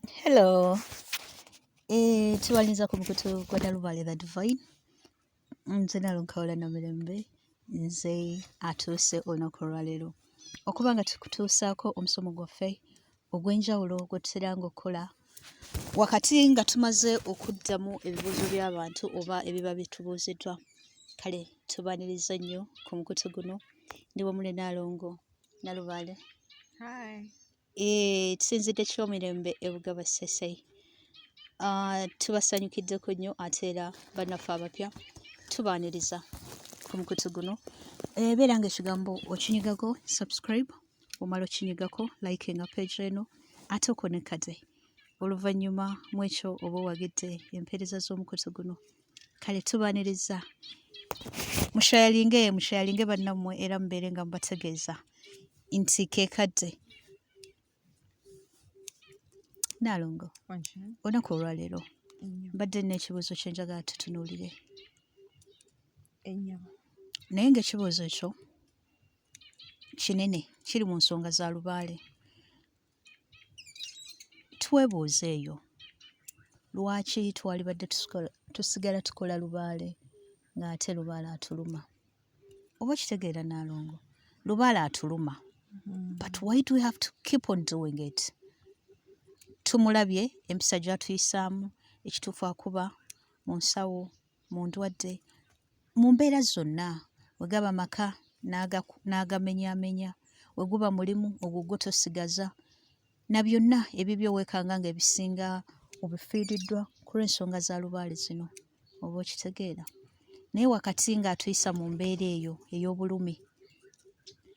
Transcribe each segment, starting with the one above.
Hello. Tubalinza ku mukutu gwa Nalubaale the Divine. Nze Nalunkawula Namirembe, nze atuuse olunaku olwaleero okuba nga tukutuusaako omusomo gwaffe ogw'enjawulo gwe tuteranga okukola wakati nga tumaze okuddamu ebibuuzo by'abantu oba ebiba bitubuuziddwa. Kale tubaaniriza nnyo ku mukutu guno. Ndi wamu ne Naalongo Nalubaale. Hi. Tusinzidde Kyomirembe e Bugaba Ssese. Tubasanyukiddeko nnyo ate era bannaffe abapya tubaaniriza ku mukutu guno. Beera ng'ekigambo okinyigako subscribe, omala okinyigako likinga page eno ate okonekade. Oluvannyuma mu ekyo oba owagidde empeereza z'omukutu guno. Kale tubaaniriza. Mushayalinge, mushayalinge bannammwe era mubeere nga mubategeeza nti ke kadde. Nnaalongo, olunaku olwaleero mbadde nina ekibuuzo kye njagala tutunuulire. Naye ng'ekibuuzo ekyo kinene, kiri mu nsonga za lubaale. Twebuuze eyo lwaki twalibadde tusigala tukola lubaale ng'ate lubaale atuluma? Oba okitegeera Nnaalongo? Lubaale atuluma. But why do we have to keep on doing it? Tumulabye empisa gy'atuyisaamu, ekituufu akuba mu nsawo, mu ndwadde, mu mbeera zonna. We gaba maka n'agamenyaamenya, we guba mulimu ogwo gwo tosigaza. Na byonna ebibyo weekanga ng'ebisinga obifiiriddwa ku lw'ensonga za lubaale zino. Oba okitegeera? Naye wakati ng'atuyisa mu mbeera eyo ey'obulumi,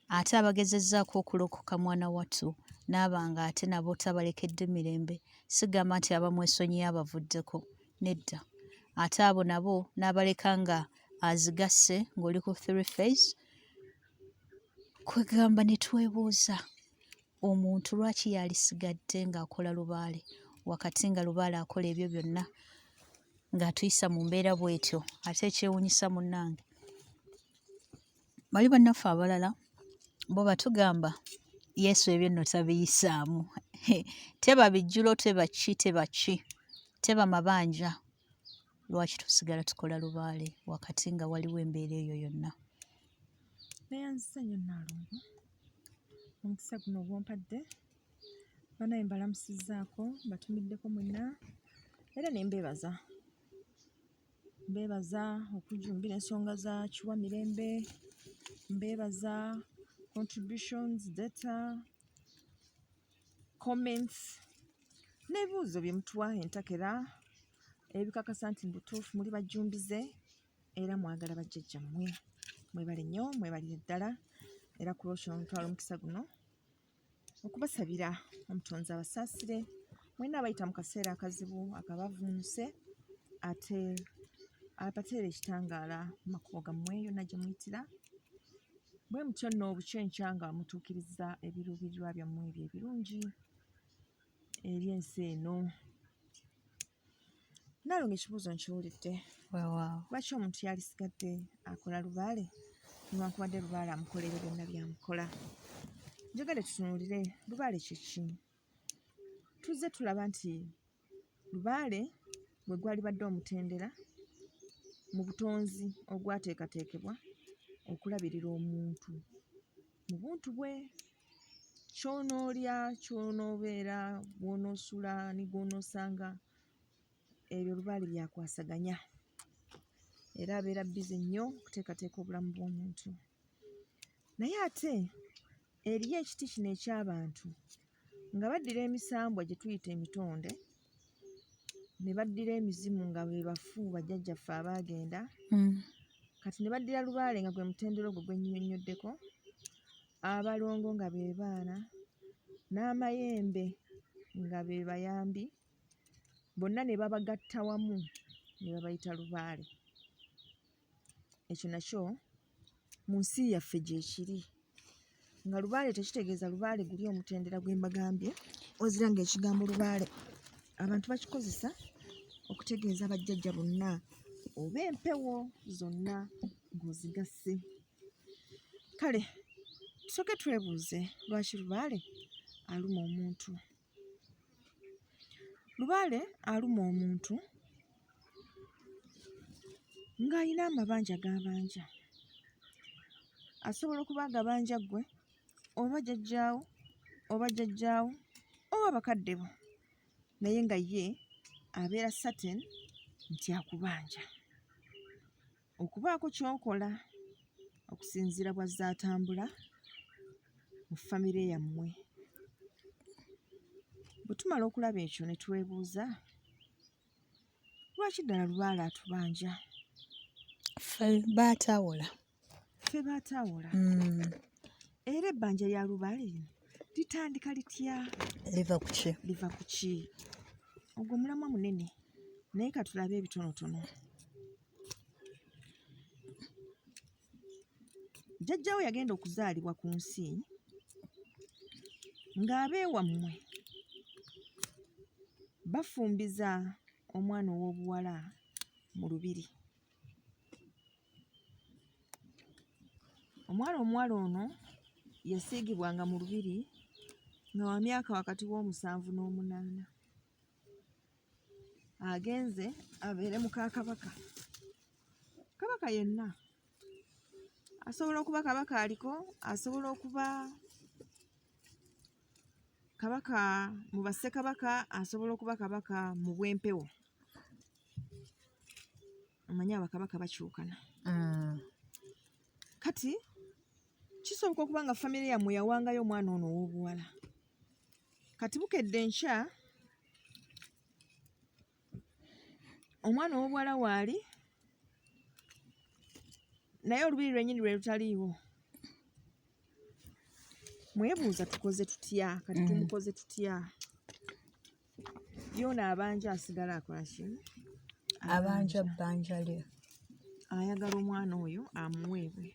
ate abagezezzaako okulokoka mwana wattu n'aba ng'ate nabo tabalekedde mirembe. Sigamba nti abamwesonyiye abavuddeko, nedda. Ate abo nabo n'abaleka nga azigasse ng'oli ku three phase, kwegamba ne twebuuza omuntu lwaki yalisigadde ng'akola lubaale wakati nga lubaale akola ebyo byonna ng'atuyisa mu mbeera bw'etyo. Ate ekyewuunyisa munnange, bali bannaffe abalala bo batugamba Yesu ebyo nno tabiyisaamu. Teba bijjulo, teba ki, teba ki, teba mabanja. Lwaki tusigala tukola lubaale wakati nga waliwo embeera eyo yonna? Neyanzisa nnyo Nnaalongo omukisa guno ogwompadde. Banaye mbalamusizzaako, mbatumiddeko mwenna era ne mbeebaza. Mbeebaza okujjumbira ensonga za Kiwa Mirembe, mbeebaza contributions, data, comments n'ebibuuzo bye mutuwa entakera ebikakasa nti mu butuufu muli bajjumbize era mwagala bajjajjammwe. Mwebale nnyo, mwebalire ddala era ku lw'ekyo ntwala omukisa guno okubasabira Omutonzi abasaasire mwenna abayita mu kaseera akazibu akabavuunuse ate abateere ekitangaala mu makubo gammwe yonna gye muyitira. Bwe mutyo nno obukyenkya nga mutuukiriza ebiruubirirwa byammwe ebyo ebirungi eri ensi eno. Nnaalongo ekibuuzo nkiwulidde. Weewaawo. Lwaki omuntu yalisigadde akola lubaale newankubadde lubaale amukola ebyo byonna by'amukola? Njagala tutunuulire lubaale kye ki? Tuzze tulaba nti lubaale gwe gwalibadde omutendera mu butonzi ogwateekateekebwa okulabirira omuntu mu buntu bwe. Ky'onoolya, ky'onoobeera, w'onoosula ne gw'onoosanga ebyo lubaale by'akwasaganya era abeera bbize nnyo okuteekateeka obulamu bw'omuntu. Naye ate eriyo ekiti kino eky'abantu nga baddira emisambwa gye tuyita emitonde ne baddira emizimu nga be bafu bajjajjaffe abaagenda kati ne baddira lubaale nga gwe mutendera ogwo gwe nnyonnyoddeko, abalongo nga be baana n'amayembe nga be bayambi bonna ne babagatta wamu ne babayita lubaale. Ekyo nakyo mu nsi yaffe gyekiri nga lubaale tekitegeeza lubaale guli omutendera gwe mbagambye, wazira ng'ekigambo lubaale abantu bakikozesa okutegeeza bajjajja bonna oba empewo zonna ng'ozigasse. Kale tusooke twebuuze lwaki lubaale aluma omuntu. Lubaale aluma omuntu ng'alina amabanja g'abanja. Asobola okuba agabanja ggwe oba jjajjaawo oba jjajjaawo oba bakadde bo, naye nga ye abeera certain nti akubanja okubaako ky'okola okusinziira bw'azze atambula mu famire yammwe. Bwe tumala okulaba ekyo ne twebuuza lwaki ddala Lubaale atubanja? Ffe baataawola. Ffe baataawola. Era ebbanja lya Lubaale lino litandika litya? Liva ku ki? Liva ku ki? Ogwo mulamwa munene, naye ka tulabe ebitonotono. Jjajjaawo yagenda okuzaalibwa ku nsi ng'abeewammwe bafumbiza omwana ow'obuwala mu lubiri. Omwana omuwala ono yasiigibwanga mu lubiri nga wa myaka wakati w'omusanvu n'omunaana. Agenze abeere muka kabaka. Kabaka yenna asobola okuba kabaka aliko, asobola okuba kabaka mu bassekabaka, asobola okuba kabaka mu bw'empewo. Omanyi abakabaka bakyukana. Kati kisoboka okuba nga famire yammwe yawangayo omwana ono ow'obuwala. Kati bukedde enkya omwana ow'obuwala waali, naye olubiri lwennyini lwe lutaliiwo. Mwebuuza tukoze tutya kati? Tumukoze tutya? Yoona abanja asigala akola ki? Abanja bbanja lye. Ayagala omwana oyo amuweebwe.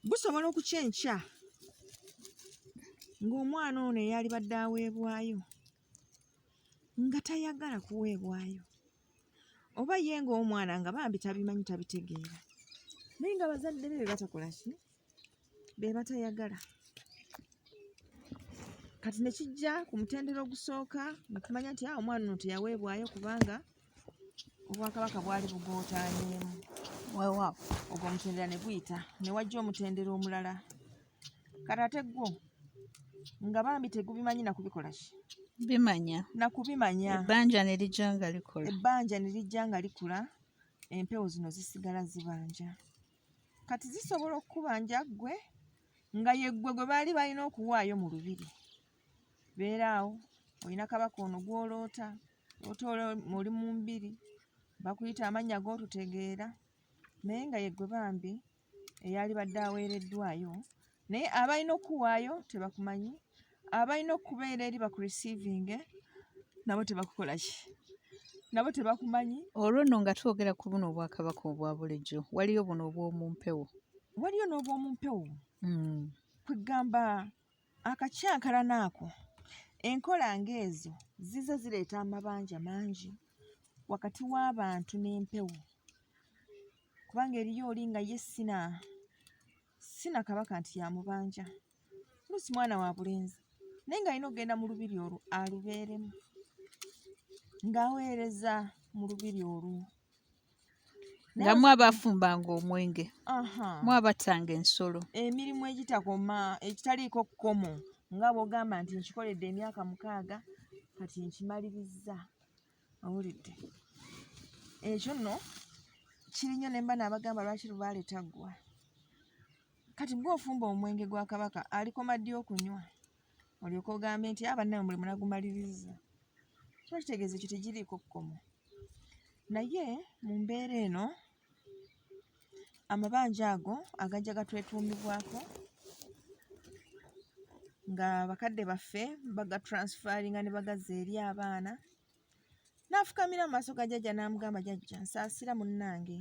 Gusobola okukya enkya ng'omwana ono eyalibadde aweebwayo nga tayagala kuweebwayo, oba ye ng'omwana nga bambi tabimanyi, tabitegeera, naye nga bazadde be be batakola ki, be batayagala. Kati ne kijja ku mutendera ogusooka ne tumanya nti ah, omwana ono teyaweebwayo kubanga obwakabaka bwali bugootaanyeemu. Weewaawo. Ogwo omutendera ne guyita, ne wajja omutendera omulala. Kati ate gwo nga bambi tegubimanyi na kubikola ki? Bimanya. Na kubimanya. Ebbanja ne lijja nga likula. Ebbanja ne lijja nga likula, empewo zino zisigala zibanja. Kati zisobola okukubanja ggwe nga yeggwe gwe baali balina okuwaayo mu lubiri. Beera awo olina kabaka ono gw'oloota, loota oli mu mbiri, bakuyita amannya g'otutegeera, naye nga yeggwe bambi eyalibadde aweereddwayo, naye abalina okukuwaayo tebakumanyi, abalina okubeera eri bakureceiving nabo tebakukola ki, nabo tebakumanyi. Olwo nno nga twogera ku buno obwakabaka obwa bulijjo, waliyo buno obw'omu mpewo. Waliyo n'obw'omu mpewo. Kwegamba akakyankalano ako, enkola ng'ezo zize zireeta amabanja mangi wakati w'abantu n'empewo, kubanga eriyo oli nga ye sina kabaka nti yamubanja, oluusi mwana wa bulenzi, naye ng'alina okugenda mu lubiri olwo alubeeremu ng'aweereza mu lubiri olwo. Nga mu abafumbanga omwenge, mu abattanga ensolo. Emirimu egitakoma, ekitaliiko kkomo, nga bw'ogamba nti nkikoledde emyaka 6 kati nkimalirizza. Owulidde? Ekyo nno kiri nnyo ne mba naabagamba lwaki Lubaale taggwa. Kati gw'ofumba omwenge gwa kabaka alikoma ddi okunywa olyoke ogambe nti abannaye omulimu nagumaliriza? Kiba kitegeeza ekyo tegiriiko kkomo. Naye mu mbeera eno amabanja ago agajja gatwetuumibwako nga bakadde baffe bagatransferringa ne bagazza eri abaana, n'afukamira mu maaso ga jjajja n'amugamba, jjajja nsaasira munnange,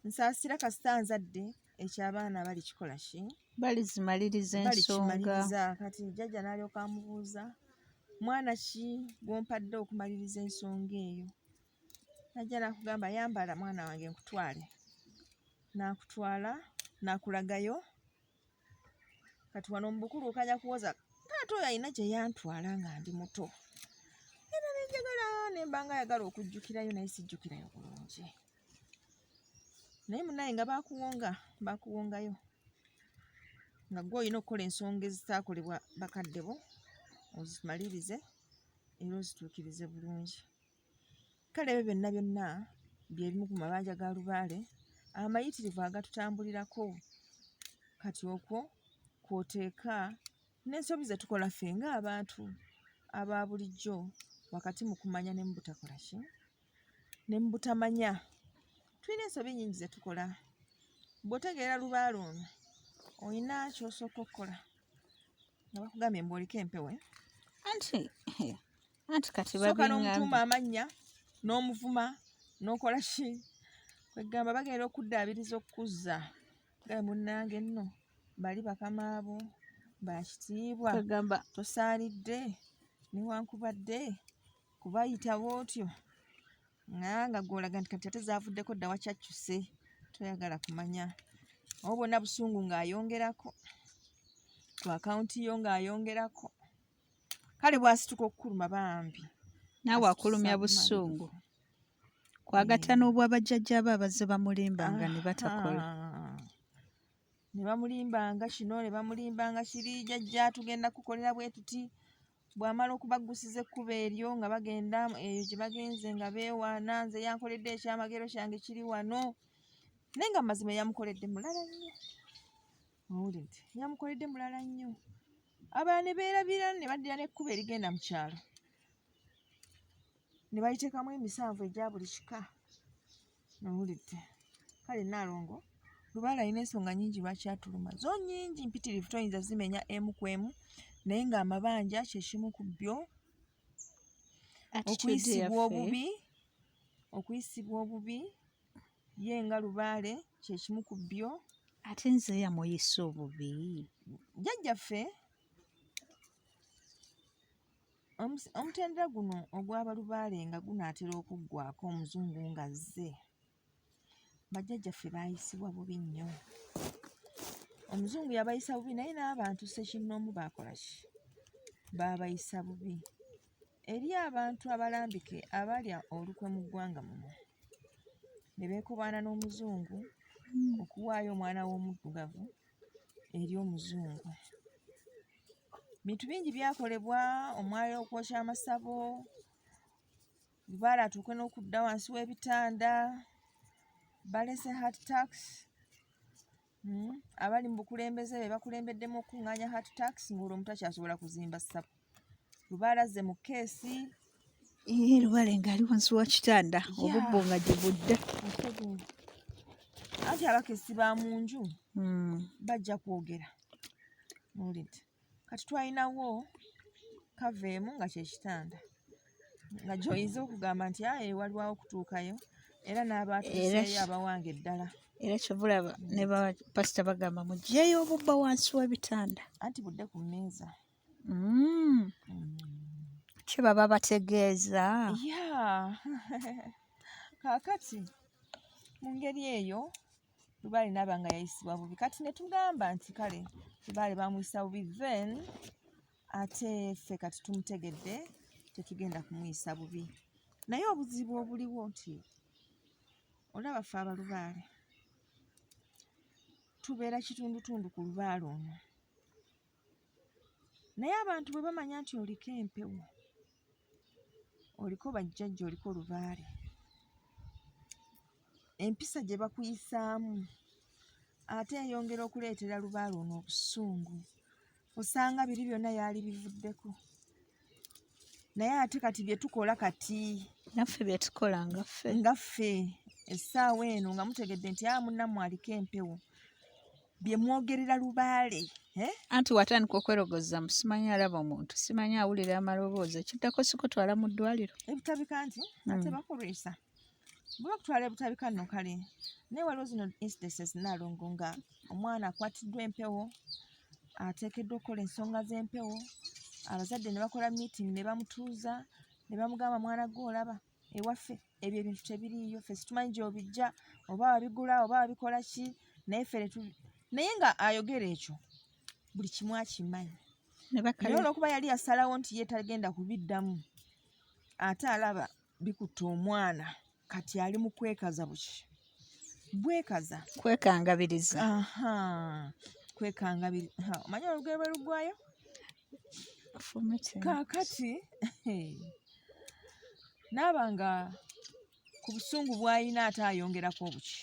nsaasira, kasita nzadde ekyo abaana balikikola ki? Balizimaliriza ensonga. Balikimaliriza. Kati jjajja n'alyoka amubuuza, mwana ki gw'ompadde okumaliriza ensonga eyo? Najja n'akugamba, yambala mwana wange nkutwale. N'akutwala n'akulagayo. Kati wano mu bukulu okanya kuwoza taata oyo alina gye yantwala nga ndi muto. ne mba nga ayagala okujjukirayo naye sijjukirayo bulungi. Naye munnaye nga bakuwonga, bakuwongayo nga ggwe olina okukola ensonga ezitaakolebwa bakadde bo ozimalirize era ozituukirize bulungi. Kale ebyo byonna byonna bye bimu ku mabanja ga Lubaale amayitirivu agatutambulirako. Kati okwo kw'oteeka n'ensobi ze tukola ffe ng'abantu aba bulijjo wakati mu kumanya ne mu butakola ki ne mu butamanya. Tulina ensobi nnyingi ze tukola. Bw'otegeera Lubaale ono olina ky'osooka okukola nga bakugambye mbu oliko empewo eh? Anti anti kati sooka n'omutuuma amannya n'omuvuma n'okola ki kwegamba bagenda okuddaabiriza okukuzza gaye munnange nno bali bakamaabo bakitiibwa tosaanidde newankubadde kubayita bw'otyo nga nga gw'olaga nti kati ate zaavuddeko dda wakyaccuse toyagala kumanya oba bwonna busungu ng'ayongerako ku akawunti yo ng'ayongerako kale bwasituka okukuluma bambi naawe akulumya busungu kwagatta n'obwa bajjajja be abazze bamulimbanga ne batakola. Ne bamulimbanga kino ne bamulimbanga kiri, jjajja tugenda kukolera bwe tuti. Bw'amala okubaggusiza ekkubo eryo nga bagenda eyo gye bagenze nga beewaana, nze yankoledde ekyamagero kyange kiri wano. Naye nga mazima yamukoledde mulala nnyo. Owulidde? Yamukoledde mulala nnyo. Abalala ne beerabira ne baddira n'ekkubo erigenda mu kyalo ne baliteekamu emisanvu egya buli kika. Owulidde? Kale Nnaalongo, Lubaale alina ensonga nnyingi lwaki atuluma. Zo nnyingi mpitirivu toyinza zimenya emu ku emu naye ng'amabanja kye kimu ku byo. Okuyisibwa obubi, okuyisibwa obubi ye nga Lubaale kye kimu ku byo. Ate nze yamuyisa obubi. Jjajjaffe omutendera guno ogw'abalubaale nga gunaatera okuggwaako omuzungu ng'azze, bajjajjaffe baayisibwa bubi nnyo. Omuzungu yabayisa bubi naye n'abantu ssekinnoomu baakola ki? Baabayisa bubi. Eri abantu abalambike abalya olukwe mu ggwanga muno ne beekobaana n'omuzungu okuwaayo omwana w'omuddugavu eri omuzungu. Bintu bingi byakolebwa omwali okwokya amasabo, lubaale atuuke n'okudda wansi w'ebitanda, balese heart tax abali mu bukulembeze be bakulembeddemu okukuŋŋaanya heart tax ng'olwo omuntu takyasobola kuzimba ssabo. Lubaale azze mu keesi. Ee, Lubaale ng'ali wansi wa kitanda obubbo nga gye budda. Anti abakessi ba mu nju bajja kwogera. Owulidde? Kati twalinawo kava emu nga kye kitanda nga gy'oyinza okugamba nti aye waliwo okutuukayo era n'abaatuuseeyo abawange ddala. Era kyova olaba ne bapasita bagamba muggyeeyo obubba wansi w'ebitanda. Anti budde ku mmeeza. Kye baba bategeeza. Yeah. Kaakati mu ngeri eyo Lubaale n'aba nga yayisibwa bubi. Kati ne tugamba nti kale Lubaale baamuyisa bubi then ate ffe kati tumutegedde tetugenda kumuyisa bubi. Naye obuzibu obuliwo nti olaba ffe abalubaale tubeera kitundutundu ku lubaale ono. Naye abantu bwe bamanya nti oliko empewo, oliko bajjajja, oliko lubaale, empisa gye bakuyisaamu ate eyongera okuleetera lubaale ono obusungu. Osanga biri byonna yaali bivuddeko. Naye ate kati bye tukola kati. Naffe bye tukola nga ffe. Nga ffe essaawa eno nga mutegedde nti a munnammwe aliko empewo. Bye mwogerera lubaale. Eh? Anti watandika okwerogozza mbu simanyi alaba omuntu, simanyi awulira amaloboozi, ekiddako sikutwala mu ddwaliro. Ebutabika nti ate bakulwisa. Bwe bakutwala ebutabika nno kale. Naye waliwo zino incidences Nnaalongo nga omwana akwatiddwa empewo, ateekeddwa okukola ensonga z'empewo, abazadde ne bakola meeting ne bamutuuza ne bamugamba mwana gwe olaba ewaffe ebyo ebintu tebiriiyo ffe situmanyi gy'obijja oba wabigula oba wabikola ki naye ffe naye nga ayogera ekyo buli kimu akimanyi. Naye olw'okuba yali yasalawo nti ye tagenda kubiddamu ate alaba. Bikutte omwana kati ali mu kwekaza buki bwekaza Kwekangabiriza. Aha, kwekangabiriza. Omanyi olugero bwe luggwayo? Fumite. Kaakati naaba nga ku busungu bw'alina ate ayongerako obuki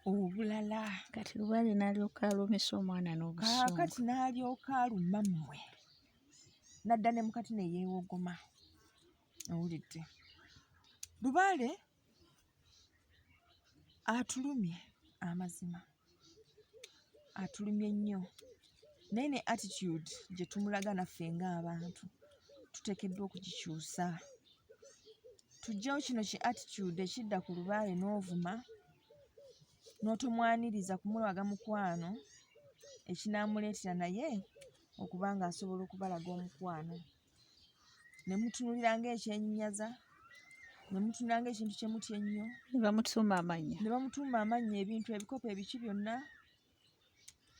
obulala. Kati Lubaale n'alyoka alumisa omwana n'obusungu. Kaakati n'alyoka aluma mmwe, n'adda ne mukati ne yeewogoma. Owulidde? Lubaale atulumye amazima, atulumye nnyo, naye ne attitude gye tumulaga naffe ng'abantu tuteekeddwa okugikyusa. Tuggyewo kino ki attitude ekidda ku Lubaale n'ovuma n'otomwaniriza kumulaga mukwano ekinaamuleetera naye okuba ng'asobola okubalaga omukwano. Ne mutunuulira ng'ekyenyinyaza, ne mutunuulira ng'ekintu kye mutya ennyo. Ne bamutuuma amannya. Ne bamutuuma amannya, ebintu, ebikopo, ebiki byonna,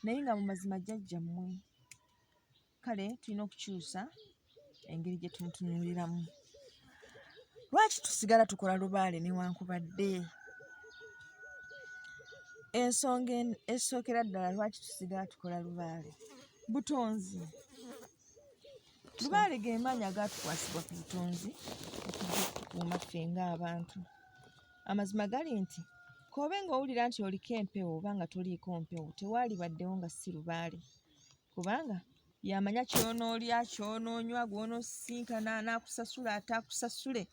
naye nga mu mazima jjajjammwe. Kale tulina okukyusa engeri gye tumutunuuliramu. Lwaki tusigala tukola Lubaale newankubadde? Ensonga esookera ddala lwaki tusigala tukola Lubaale, butonzi. Lubaale ge maanyi agaatukwasibwa ku butonzi okujja okutukuuma ffe ng'abantu. Amazima gali nti k'obe ng'owulira nti oliko empewo oba nga toliiko mpewo, tewaalibaddewo nga si Lubaale, kubanga y'amanya ky'onoolya, ky'onoonywa, gw'onoosisinkana, anaakusasula, ataakusasule.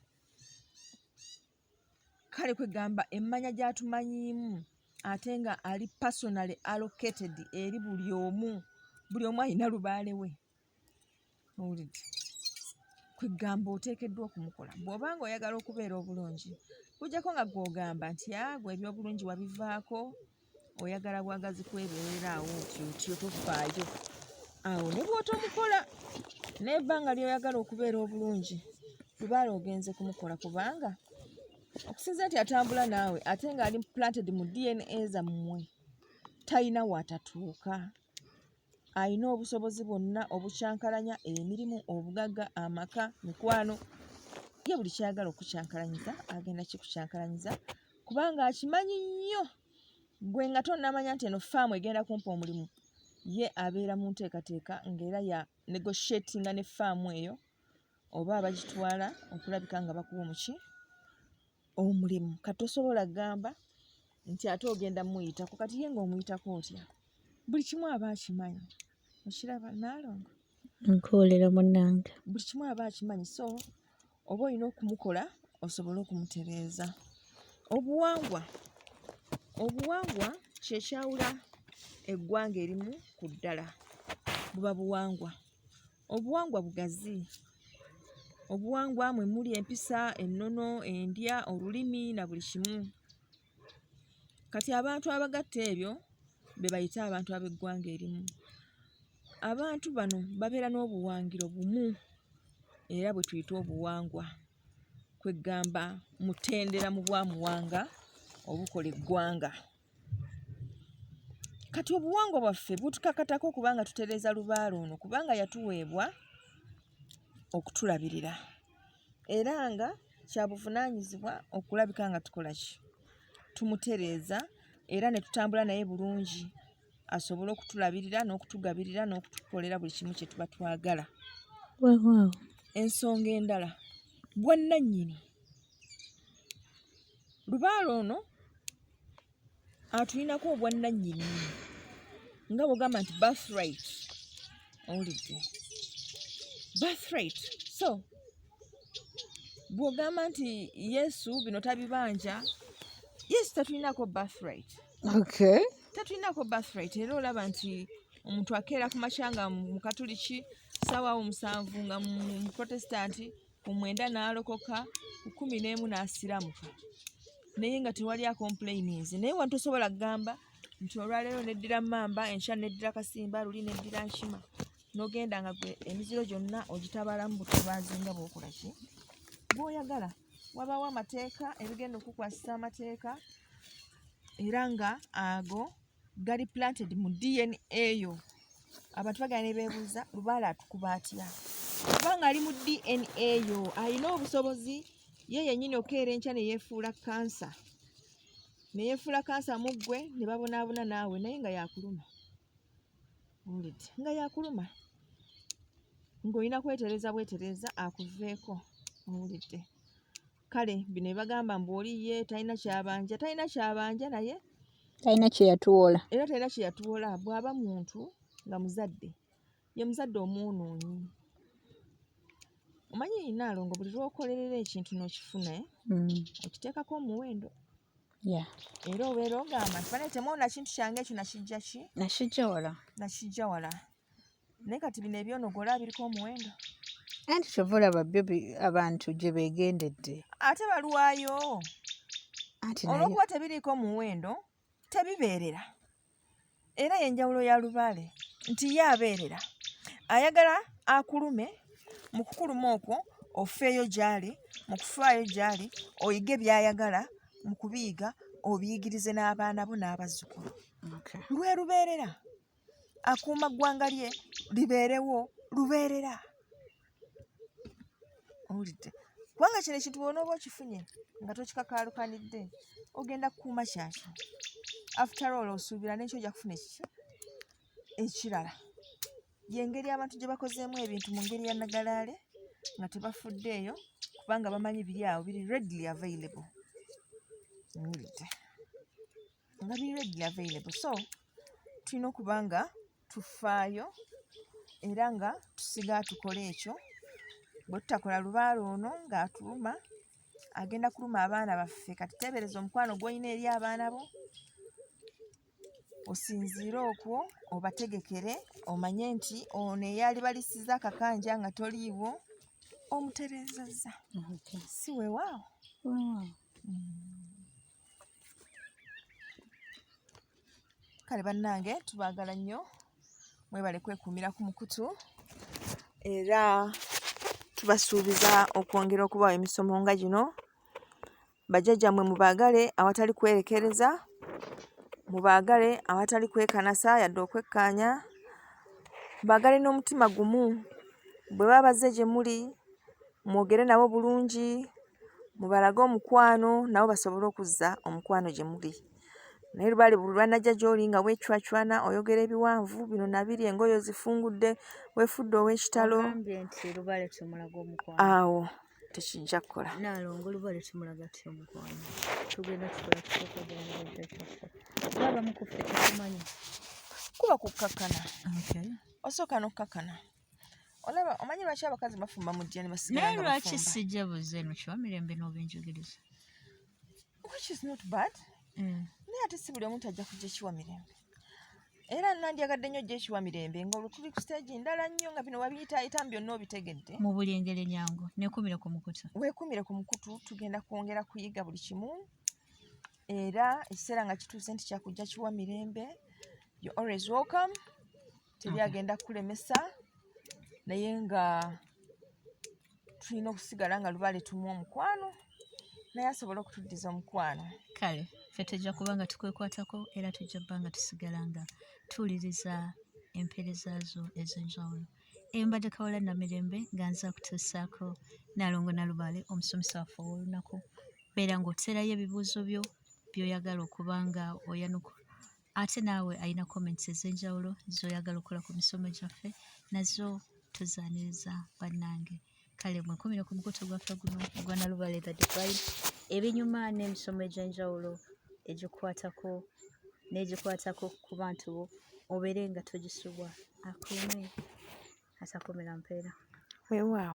Kale kwegamba emmanya gy'atumanyiimu ate nga ali personally allocated eri buli omu, buli omu alina Lubaale we. Owulidde? Kwegamba oteekeddwa okumukola bw'oba nga oyagala okubeera obulungi, kujjako nga gw'ogamba nti gwe eby'obulungi wabivaako, oyagala bwagazi kwebeerera awo otyo otyo tofaayo. Awo ne bw'otomukola n'ebbanga ly'oyagala okubeera obulungi, Lubaale ogenze kumukola, kubanga okusinziira nti atambula naawe ate ng'ali planted mu DNA zammwe, talina w'atatuuka. Alina obusobozi bwonna obukyankalanya emirimu, obugagga, amaka, mikwano. Ye buli ky'ayagala okukyankalanyiza agenda kikukyankalanyiza, kubanga akimanyi nnyo. Ggwe nga tonnamanya nti eno faamu egenda kumpa omulimu, ye abeera mu nteekateeka ng'era ya negotiatinga ne faamu eyo oba abagitwala okulabika nga bakuwa omuki omulimu. Kati tosobola kugamba nti ate ogenda muyitako, kati ye ng'omuyitako otya? Buli kimu aba akimanyi. Okiraba Naalongo? Nkuwulira munnange. Buli kimu aba akimanyi, so oba olina okumukola osobole okumutereeza. Obuwangwa, obuwangwa kye kyawula eggwanga erimu ku ddala, buba buwangwa. Obuwangwa bugazi. Obuwangwa mwe muli empisa, ennono, endya, olulimi na buli kimu. Kati abantu abagatta ebyo be bayita abantu ab'eggwanga erimu. Abantu bano babeera n'obuwangiro bumu era bwe tuyita obuwangwa, kwegamba mutendera mu bwamuwanga obukola eggwanga. Kati obuwangwa bwaffe butukakatako kubanga tutereeza Lubaale ono, kubanga yatuweebwa okutulabirira, era nga kya buvunaanyizibwa okulabika nga tukola ki? Tumutereeza era ne tutambula naye bulungi asobole okutulabirira n'okutugabirira n'okutukolera buli kimu kye tuba twagala. Weewaawo. Ensonga endala, bwannannyini. Lubaale ono atulinako obwannannyini nga bw'ogamba nti birthright, owulidde? Birthright. So bw'ogamba nti Yesu bino tabibanja, Yesu tatulinako birthright. Okay. Tatulinako birthright. Era olaba nti omuntu akeera ku makya nga Mukatuliki, ssaawa awo 7 nga Muprotestanti, ku 9 n'alokoka, ku 11 n'asiramuka, naye nga tewali acomplaininze. Naye wano tosobola kugamba nti olwaleero neddira mmamba, enkya neddira kasimba, luli neddira nkima, n'ogenda nga gwe emiziro gyonna ogitabalamu butabaazi nga bw'okola ki bw'oyagala. Wabaawo amateeka, ebigenda okukwasisa amateeka, era nga ago gali planted mu DNA yo. Abantu bagenda ne beebuuza Lubaale atukuba atya, kubanga ali mu DNA yo, alina obusobozi Ye yennyini okeera enkya ne yeefuula kansa, ne yeefuula kansa mu ggwe, ne babonaabona naawe, naye nga yakuluma. Owulidde? Nga yakuluma, ng'olina kwetereza bwetereza akuveeko. Owulidde? Kale bino ebagamba mbu oli ye talina kyabanja, talina kyabanja, naye talina kye yatuwola, era talina kye yatuwola. Bw'aba muntu nga muzadde, ye muzadde omwonoonyi. Omanyi Naalongo, buli lw'okolerera ekintu n'okifuna, okiteekako omuwendo. Era obeera ogamba nti bane temwona kintu kyange ekyo nakijja ki, nakijja wala, nakijja wala. Naye kati bino ebyonogola biriko omuwendo. Anti kyova olaba byo abantu gye beegendedde. Ate balwayo olw'okuba tebiriiko muwendo, tebibeerera. Era y'enjawulo ya lubaale nti ye abeerera, ayagala akulume, mu kukuluma okwo ofeeyo gy'ali, mu kufaayo gy'ali oyige by'ayagala, mu kubiyiga obiyigirize n'abaana bo n'abazzukulu. Lwe lubeerera, akuuma ggwanga lye libeerewo lubeerera. Owulidde? Kubanga kino ekintu bw'onooba okifunye nga tokikakaalukanidde, ogenda kukuuma kyakyo. After all, osuubira n'ekyo ojja kufuna ekiki ekirala. Y'engeri abantu gye bakozeemu ebintu mu ngeri ya nagalaale nga tebafuddeeyo, kubanga bamanyi biri awo biri readily available. Owulidde? Nga biri readily available. So tulina okuba nga tufaayo era nga tusigala tukola ekyo. Bwe tutakola, lubaale ono ng'atuluma agenda kuluma abaana baffe. Kati teebereza omukwano gw'olina eri abaana bo, osinziire okwo obategekere, omanye nti ono eyali balisiza akakanja nga toliiwo omutereezezza. Si weewaawo? Kale bannange, tubaagala nnyo, mwebale kwekuumira ku mukutu, era tubasuubiza okwongera okubawa emisomo nga gino. Bajjajjammwe mubaagale awatali kwerekereza, mubaagale awatali kwekanasa yadde okwekkaanya, baagale n'omutima gumu. Bwe baba bazze gye muli, mwogere nabo bulungi, mubalage omukwano, nabo basobole okuzza omukwano gye muli. Naye lubaale buli lwanajja gy'oli nga weecwacwana, oyogera ebiwanvu bino nabiri, engoye ozifungudde, weefudde ow'ekitalo, awo tekijja kukola. Naalongo, lubaale tumulaga tutya omukwano? Tugenda tukola tutya okwagala bajjajjaffe? Kuba abamu ku ffe tetumanyi. Kuba kukkakkana. Osooka n'okkakkana. Olaba, omanyi lwaki abakazi bafumba mu ddya ne basigala naye nga lwaki bafumba? Sijja buze eno kiwa mirembe n'obinjigiriza. Which is not bad, naye ate si buli omuntu ajja kujja ekiwa mirembe. Era nandyagadde nnyo ojja ekiwa mirembe nga olwo tuli ku stage ndala nnyo, nga bino wabiyitaayitamu byonna obitegedde. Mu buli engeri enyangu, nekumire ku mukutu. Weekumire ku mukutu, tugenda kwongera kuyiga buli kimu. Era ekiseera nga kituuse nti kyakujja kiwa mirembe, you always welcome, teri agenda kukulemesa. Naye nga tulina okusigala nga lubaale tumuwa omukwano, naye asobole okutuddiza omukwano. Kale ffe tujja kuba nga tukwekwatako, era tujja kuba nga tusigala nga tuwuliriza empeereza zo ez'enjawulo. Embadde Kawala Namirembe, nga nze akutuusaako Naalongo Nalubaale, omusomesa waffe ow'olunaku. Beera ng'oteerayo ebibuuzo byo by'oyagala okuba nga oyanukula, ate naawe alina comments ez'enjawulo z'oyagala okukola ku misomo gyaffe, nazo tuzaaniriza bannange. Kale mwekumire ku mukutu gwaffe guno ogwa Nalubaale the Divine, ebinyuma n'emisomo egy'enjawulo egikwatako n'egikwatako ku bantu bo, obeere nga togisubwa. Akuume atakumira mpeera. Weewaawo.